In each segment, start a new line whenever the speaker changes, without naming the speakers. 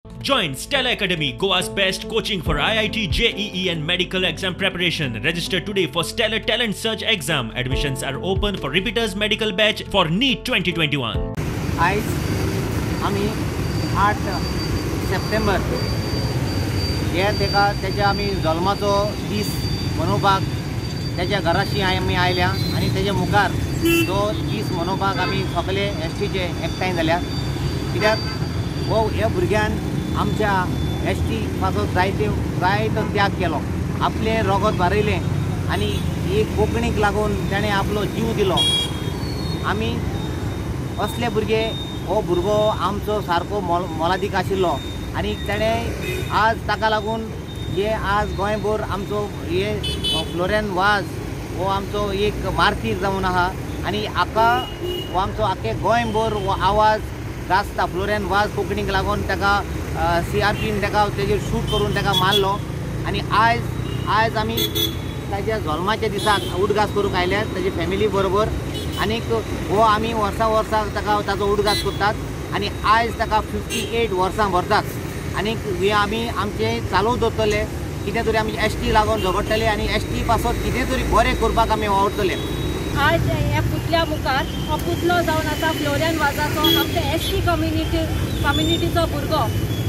Join Stella Academy, Goa's best coaching for IIT, JEE and medical exam preparation. Register today for Stellar Talent Search exam. Admissions are open for repeaters medical batch for NEET 2021.
आयज आमी 8 सप्टेंबर हे तेका तेच्या आमी जल्माचो दीस मनोवपाक तेच्या घराशी आमी आयल्या आनी तेच्या मुखार तो दीस मनोवपाक आमी सगळे एस टीचे एकठांय जाल्या. कित्याक हो ह्या भुरग्यान आमच्या एस टी पासत जायतो त्याग केलो, आपलें रगत बारयलें आनी एक कोंकणीक लागून ताणें आपलो जीव दिलो. आमी असले भुरगे, हो भुरगो आमचो सारको मोलादीक आशिल्लो आनी ताणें आज ताका लागून हे आज गोंयभर आमचो हे फ्लोरियन वाज हो आमचो एक मार्तीर जावन आहा आनी हाका हो आमचो आख्खे गोंयभर हो आवाज गाजता. फ्लोरियन वाज कोंकणीक लागून ताका CRPन ताका तेजेर शूट करून ताका मारलो आनी आयज आमी ताच्या जल्माच्या दिसाक उडगास करूंक आयल्यात ताजी फॅमिली बरोबर. आनीक हो आमी वर्सां वर्सां ताका ताजो उडगास करतात आनी आयज ताका 58 वर्सां भरतात आनीक हे आमी आमचें चालू दवरतले. कितें तरी आमी एस टी लागून झगडटले आनी एस टी पासत कितें तरी बरें करपाक आमी वावुरतले.
आज ह्या पुतळ्या मुखार हो पुतळो जावन आसा फ्लोरियन वाजाचो, आमच्या एस टी कम्युनिटीचो भुरगो.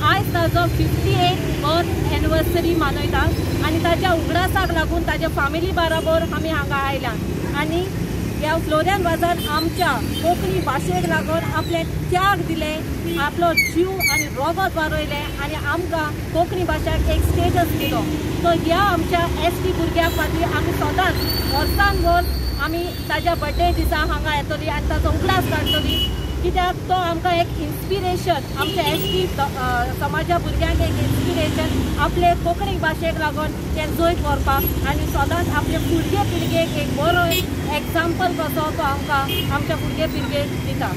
आयज ताजो 58 बर्थ एनिवर्सरी मनयता आनी ताच्या उगडासाक लागून ताच्या फॅमिली बरोबर आमी हांगा आयल्या आनी ह्या फ्लोरियन वाजान आमच्या कोंकणी भाशेक लागून आपले त्याग दिले, आपलो जीव आनी रगत वारयलें आनी आमकां कोंकणी भाशेक एक स्टेटस दिलो. सो ह्या आमच्या एस टी भुरग्या खातीर आमी सदांच वर्सान वर्स आमी ताज्या बर्थडे दिसा हांगा येतली आनी ताचो उगडास काडटली. कित्याक तो आमकां एक इन्स्पिरेशन, आमच्या एस टी समाजा भुरग्यांक एक इन्स्पिरेशन, आपले कोंकणी भाशेक लागून तें जैत व्हरपाक आनी सदांच आपले फुडले पिळगेक एक बरो एग्जाम्पल कसो तो आमकां आमच्या फुडले पिळगेक दिता.